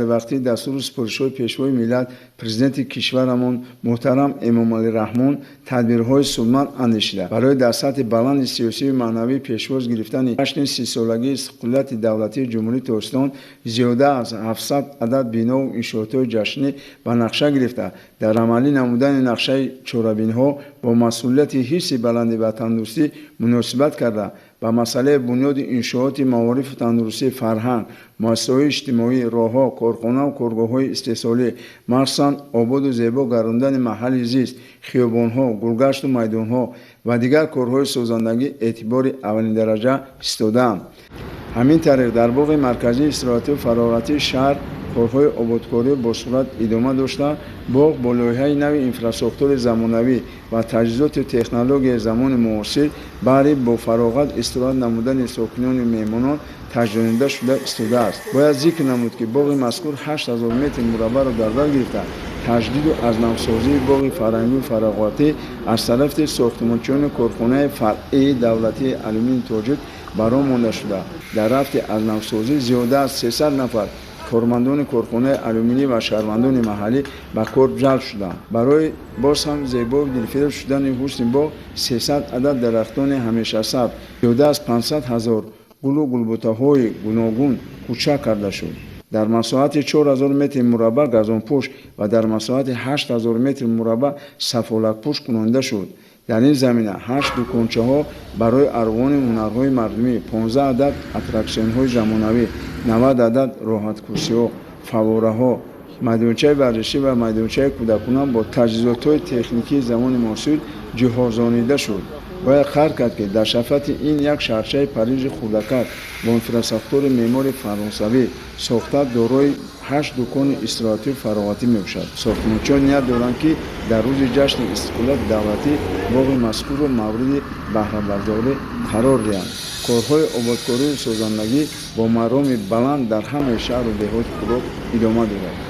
Вақти дастуру супоришҳои Пешвои миллат, Президенти кишварамон муҳтарам Эмомалӣ Раҳмон тадбирҳои судманд андешида, барои дар сатҳи баланди сиёсию маънавӣ пешвоз гирифтани ҷашни 30-солагии истиқлолияти давлатии Ҷумҳурии Тоҷикистон зиёда аз 700 адад бинову иншоотҳои ҷашнӣ ба нақша гирифта, дар амалӣ намудани нақшаи чорабиниҳо бо масъулияти ҳисси баланди ватандӯстӣ муносибат карда, ба масъалаи бунёди иншооти маорифу тандурустӣ, фарҳанг, муассисаҳои иҷтимоӣ, роҳҳо, корхонаву коргоҳҳои истеҳсолӣ, махсусан ободу зебо гардондани маҳалли зист, хиёбонҳо, гулгашту майдонҳо ва дигар корҳои созандагӣ эътибори аввалиндараҷа истодаанд. Ҳамин тариқ, дар боғи марказии истироҳатию фароғатии шаҳр корҳои ободкорӣ бо суръат идома дошта, боғ бо лоиҳаи нави инфрасохтори замонавӣ ва таҷҳизоти технологияи замони муосир баҳри бо фароғат истироҳат намудани сокинону меҳмонон таҷдидонида шуда истодааст. Бояд зикр намуд, ки боғи мазкур 8000 метри мураббаъро дар бар гирифта, таҷдиду аз навсозии боғи фарҳангию фароғатӣ аз тарафи сохтмончиёни корхонаи фаръии давлатии «Алюмини тоҷик» ба роҳ монда шуда, дар рафти аз навсозӣ зиёда аз 300 нафар кормандони корхонаи алюминӣ ва шаҳрвандони маҳаллӣ ба кор ҷалб шуданд. Барои боз ҳам зебову дилфиреб шудани ҳусни боғ 300 адад дарахтони ҳамешасабз, зиёда аз 500 ҳазор гулу гулбутаҳои гуногун кӯчак карда шуд. Дар масоҳати 4000 метри мураббаъ газонпӯш ва дар масоҳати 8000 метри мураббаъ сафолакпӯш кунонида шуд. Дар ин замина ҳашт дукончаҳо барои арғувони ҳунарҳои мардумӣ, 15 адад аттраксионҳои замонавӣ, 90 адад роҳаткурсиҳо, фаввораҳо, майдончаи варзишӣ ва майдончаи кӯдакона бо таҷҳизотҳои техникии замони муосир ҷиҳозонида шуд. Бояд қайд кард, ки дар шафати ин як шаҳрчаи Парижи хурдакак бо инфрасохтори меъмори фаронсавӣ сохта, дорои ҳашт дукони истироҳатию фароғатӣ мебошад. Сохтмончиён ният доранд, ки дар рӯзи ҷашни истиқлолияти давлатӣ боғи мазкурро мавриди баҳрабардорӣ қарор диҳанд. Корҳои ободкорию созандагӣ бо мароми баланд дар ҳамаи шаҳру деҳоти Кӯлоб идома дорад.